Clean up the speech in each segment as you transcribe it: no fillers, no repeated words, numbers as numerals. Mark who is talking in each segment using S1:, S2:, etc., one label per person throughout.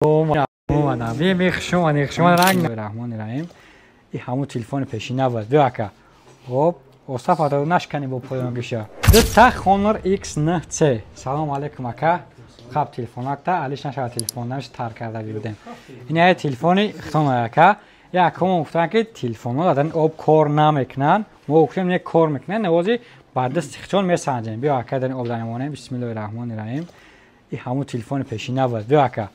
S1: Омадам. Би хуш омадем, хуш омад ранг. Раҳмони Раҳим. И ҳамун телефони пешина буд. Биё, ака. Хоб, остафата нашкани бо поёнгиша. Дута Honor X9C. Салом алейкум, ака. Хаб телефонакта, алиш нашава, телефон намиш тар карда будем. Ин ая телефони хитон, ака. Якум гуфтан, ки телефонҳо дар об кор намекунанд. Мо гуфтем, не, кор мекунанд. Навози ба дасти хитон месанҷем. Биё, ака, дар об данемонем. Бисмиллоҳи раҳмони раҳим. И ҳамун телефони пешина буд. Биё, ака.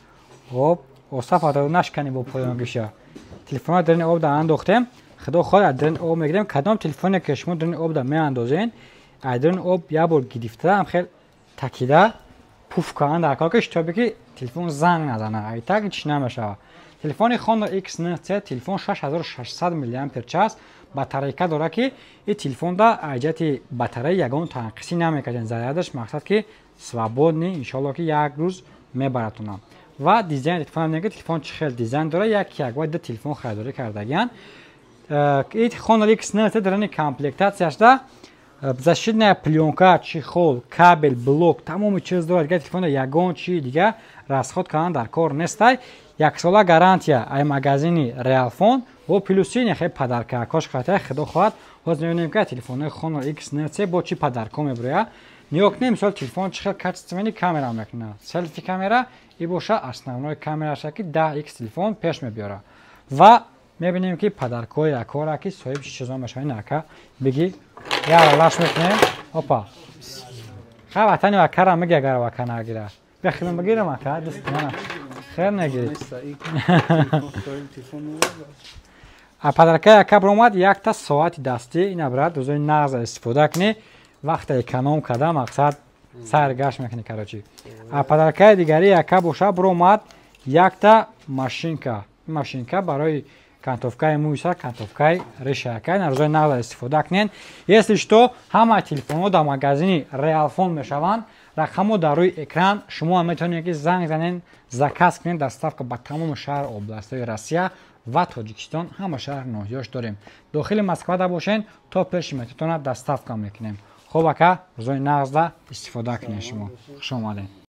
S1: Хоб, остафата нашкани бо поёнгиша. Телефонҳо дар ин об да андохтем. Худо хоҳад, аз дарин об мегирем. Кадом телефоне ки шумо дарин об да меандозен, аз дарин об як бор гирифта, ам хел такида пуф кардан дар кор, ки шитобе ки телефон занг назана. Ай так ҳеч намешавад. Телефони Honor X9C, телефон 6600 миллиампер час батарейка дорад, ки ин телефонда аз ҷиҳати батарея ягон танқисӣ намекашад. Зарядаш, мақсад, ки свободный, иншоалло, ки як рӯз мебаратонам. Ва дизайни телефон, ки телефон чӣ хел дизайн дорад, як як ва ду телефон харидорӣ кардагиянд. Ин Honor X9 дарани комплектатсияшда защитная плёнка, чехол, кабель, блок, тамоми чиз дорад. Дигар телефонда ягон чи дига расход кардан дар кор нестай. Яксола гарантия ай магазини Реалфон бо плюси нехе подаркакош хата. Худо хоҳад, ҳозир мебинем, ки телефонҳои Honor X9C бо чӣ подарко мебирояд. Нигоҳ кунем, мисол, телефон чӣ хел качественный камера мекунад. Селфи камера и боша основной камераша, ки 10x телефон пеш мебиёрад. Ва мебинем, ки подаркҳои акора, ки соҳиби чӣ чизо мешавад. Ака, биги, як лаш мекунем. Опа, ха, ватани вакара меги, агар вака нагира, бехилм бигирам, ака, дӯст мана хер негирӣ. А подаркаи ака биромад якта соати дастӣ. Ина, брат, рӯзои нағза истифода кунӣ, вақта эконом карда, мақсад, сайр гашт мекунӣ, короче. А подаркаи дигари ака боша биромад якта машинка. Машинка барои кантовкаи мӯи сар, кантовкаи реша. Ака, ина рӯзои нағза истифода кунед. Если что, ҳама телефонҳо дар магазини Реалфон мешаванд. Рақамҳо дар рӯи экран, шумо метавонед, ки занг занед, заказ кунед. Доставка ба тамоми шаҳр, областҳои Россия ва Тоҷикистон, ҳама шаҳр, ноҳияш дорем. Дохили Москвада бошен, то пеши метотона доставка мекунем. Хуб, ака, рӯзои нағзда истифода кунед. Шумо хуш омадед.